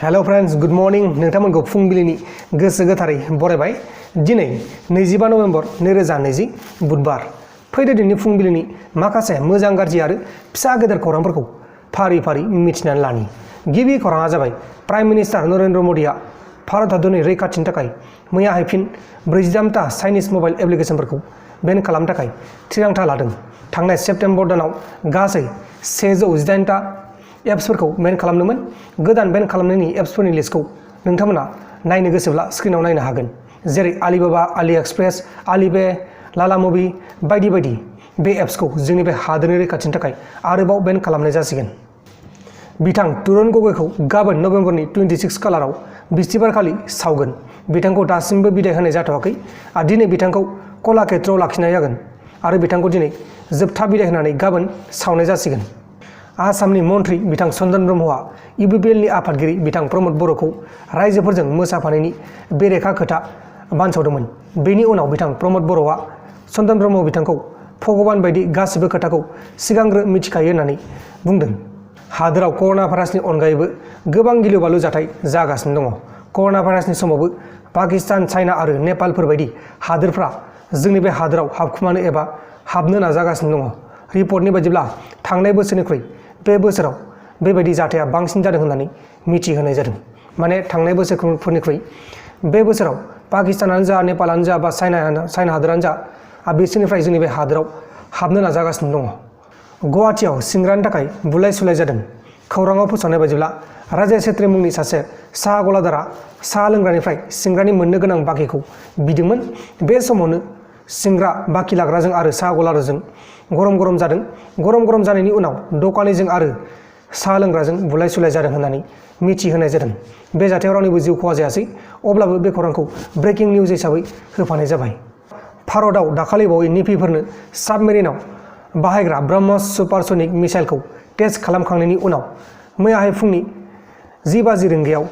Hello friends good morning नोंथांमोनखौ फुंबिलिनि गोसो गोथारै बरायबाय। दिनै 25 नभेम्बर 2020 बुधबार। फैदो दिनै फुंबिलिनि माखासे मोजां गाज्रि आरो फिसा गेदेर खौरांफोरखौ फारि फारि मिथिनानै लानि। गिबि खौराङा जाबाय प्राइम मिनिस्टार नरेन्द्र मोदीआ भारत हादरनि रैखाथिनि थाखाय मैयाहाय फिन 48टा चाइनिज मबाइल एप्लिकेशनफोरखौ बेन खालामनो थाखाय थिरांथा लादों। थांनाय सेप्तेम्बर दानाव गासै 118टा एप्सफोरखौ बेन खालामदोंमोन। गोदान बेन खालामनायनि एप्सफोरनि लिस्टखौ नोंथांमोना नायनो गोसोब्ला स्क्रिनाव नायनो हागोन, जेरै आलिबाबा, आलि एक्सप्रेस, आलिपे, लाला मुभि बायदि बायदि। बे एप्सखौ जोंनि बे हादोरनि रैखाथिनि थाखाय आरोबाव बेन खालामनाय जासिगोन। बिथां तुरुन गगैखौ गाबोन नभेम्बरनि 26 खालाराव बिस्थिबारखालि सावगोन। बिथांखौ दासिमबो बिदाय होनाय जाथ'वाखै। दिनै बिथांखौ कलाक्षेत्रआव लाखिनाय जागोन आरो बिथांखौ दिनै जोबथा बिदाय होनानै गाबोन सावनाय जासिगोन। आसामनि मन्थ्रि बिथां चन्दन ब्रह्मआ इउपिपिएलनि आफादगिरि बिथां प्रमद बर'खौ रायजोफोरजों मोसाफानायनि बेरेखा खोथा बानसावदोंमोन। बेनि उनाव बिथां प्रमद बर'आ चन्दन ब्रह्म बिथांखौ भगबान बायदि गासिबो खोथाखौ सिगांग्रो मिथिखायो होननानै बुंदों। हादोराव कर'ना भाइरासनि अनगायैबो गोबां गिलु-बालु जाथाय जागासिनो दङ। कर'ना भाइरासनि समावबो पाकिस्तान, चाइना आरो नेपालफोर बायदि हादोरफ्रा जोंनि बे हादोराव हाबखुमानो एबा हाबनो नाजागासिनो दङ। रिपर्टनि बायदिब्ला थांनाय बोसोरनिख्रुइ बे बोसोराव बेबायदि जाथाया बांसिन जादों होननानै मिथिहोनाय जादों। माने थांनाय बोसोरफोरनिख्रुइ बे बोसोराव पाकिस्तानानो जा, नेपालानो जा बा चाइना हादोरानो जा बिसोरनिफ्राय जोंनि बे हादोराव हाबनो नाजागासिनो दङ। गुवाहाटियाव सिंग्रानि थाखाय बुलाय-सुलाय जादों। खौराङाव फोसावनाय बायदिब्ला राजेश छेत्री मुंनि सासे साहा गलादारआ साहा लोंग्रानिफ्राय सिंग्रानि मोननो गोनां बाकिखौ बिदोंमोन। बे समावनो सिंग्रा बाकि लाग्राजों आरो साहा गलादारजों गरम जादों। गरम जानायनि उनाव दखानिजों आरो साहा लोंग्राजों बुलाय-सुलाय जादों होननानै मिथिहोनाय जादों। बे जाथायाव रावनिबो जिउ खहा जायासै, अब्लाबो बे खौरांखौ ब्रेकिं निउज हिसाबै होफानाय जाबाय। भारतआव दाखालिबावै नेभिफोरनो साबमेरिनाव बाहायग्रा ब्रह्मस सुपारसनिक मिसाइलखौ टेस्ट खालामखांनायनि उनाव मैयाहाय फुंनि 10 रिंगायाव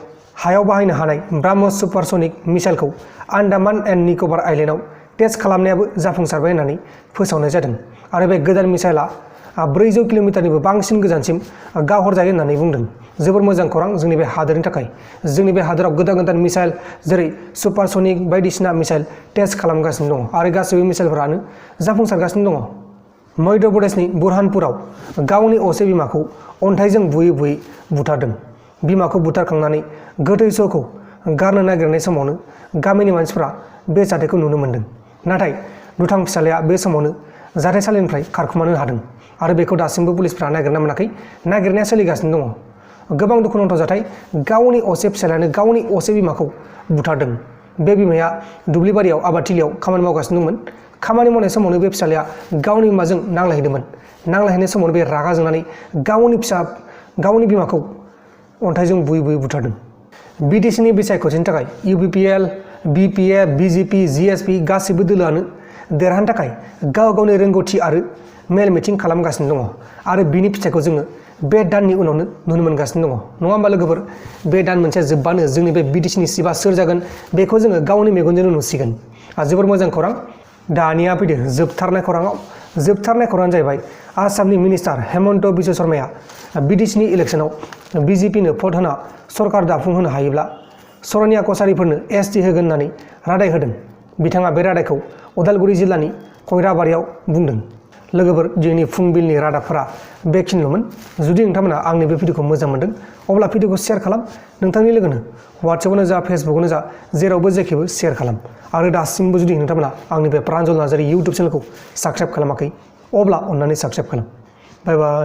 हायाव बाहायनो हानाय ब्रह्मस सुपारसनिक मिसाइलखौ आन्डामान एन्ड निकबार आइलेन्डआव टेस्ट खालामनायाबो जाफुंसारबाय होननानै फोसावनाय जादों आरो बे गोदान मिसाइलआ 400 किल'मिटारनिबो बांसिन गोजानसिम गावहरजायो होननानै बुंदों। जोबोर मोजां खौरां जोंनि बे हादोरनि थाखाय। जोंनि बे हादोराव गोदान मिसाइल जेरै सुपारसनिक बायदिसिना मिसाइल टेस्ट खालामगासिनो दङ आरो गासैबो मिसाइलफोरानो जाफुंसारगासिनो दङ। मध्य प्रदेशनि बुरहानपुराव गावनि असे बिमाखौ अन्थाइजों बुयै बुथारदों। बिमाखौ बुथारखांनानै गोथै सहखौ गारनो नागिरनाय समावनो गामिनि मानसिफ्रा बे जाथायखौ नुनो मोन्दों। नाथाय दुथां फिसाज्लाया बे समावनो जाथायसालिनिफ्राय खारखुमानो हादों आरो बेखौ दासिमबो पुलिसफ्रा नागिरना मोनाखै। नागिरनाया सोलिगासिनो दङ। गोबां दुखुनांथाव जाथाय। गावनि असे फिसाज्लायानो गावनि असे बिमाखौ बुथारदों। बे बिमाया दुब्लिबारियाव आबादथिलियाव खामानि मावगासिनो दंमोन। खामानि मावनाय समावनो बे फिसाज्लाया गावनि बिमाजों नांलायहैदोंमोन। नांलायहैनाय समावनो बे रागा जोंनानै गावनि बिमाखौ अन्थाइजों बुयै बुथारदों। बिटिसिनि बिसायख'थिनि थाखाय इउपिपिएल, बिपिएफ, बिजेपि, जिएसपि गासैबो दोलोआनो देरहानो थाखाय गावनि रोंगौथि आरो मेल मिटिं खालामगासिनो दङ आरो बिनि फिथाइखौ जोङो बे दाननि उनावनो नुनो मोनगासिनो दङ। नङा होमबा लोगोफोर? बे दान मोनसेया जोबबानो जोंनि बे बिटिसिनि सिफा सोर जागोन बेखौ जोङो गावनि मेगनजोंनो नुसिगोन। जोबोर मोजां खौरां। दानिया फैदो जोबथारनाय खौराङाव। जोबथारनाय खौराङानो जाहैबाय आसामनि मिनिस्टार हेमन्त बिश्व शर्माया बिटिसिनि इलेक्सनाव बिजेपिनो भट होना सरकार दाफुंहोनो हायोब्ला सरनिया कसारिफोरनो एसटि होगोन होननानै रादाय होदों। बिथाङा बे रादायखौ उदालगुरि जिल्लानि खैराबारियाव बुंदों। लोगोफोर, दिनैनि फुंबिलिनि रादाबफोरा बेखिनिल'मोन। जुदि नोंथांमोना आंनि बे भिडिअखौ मोजां मोनदों अब्ला भिडिअखौ शेयार खालाम। नोंथांनि लोगोनो वाट्सएपआवनो जा, फेसबुकआवनो जा, जेरावबो जेखिबो शेयार खालाम। आरो दासिमबो जुदि नोंथांमोना आंनि बे प्रान्जल नार्जारि इउटुब चेनेलखौ साबस्क्राइब खालामाखै अब्ला अन्नानै साबस्क्राइब खालाम। बाय बाय।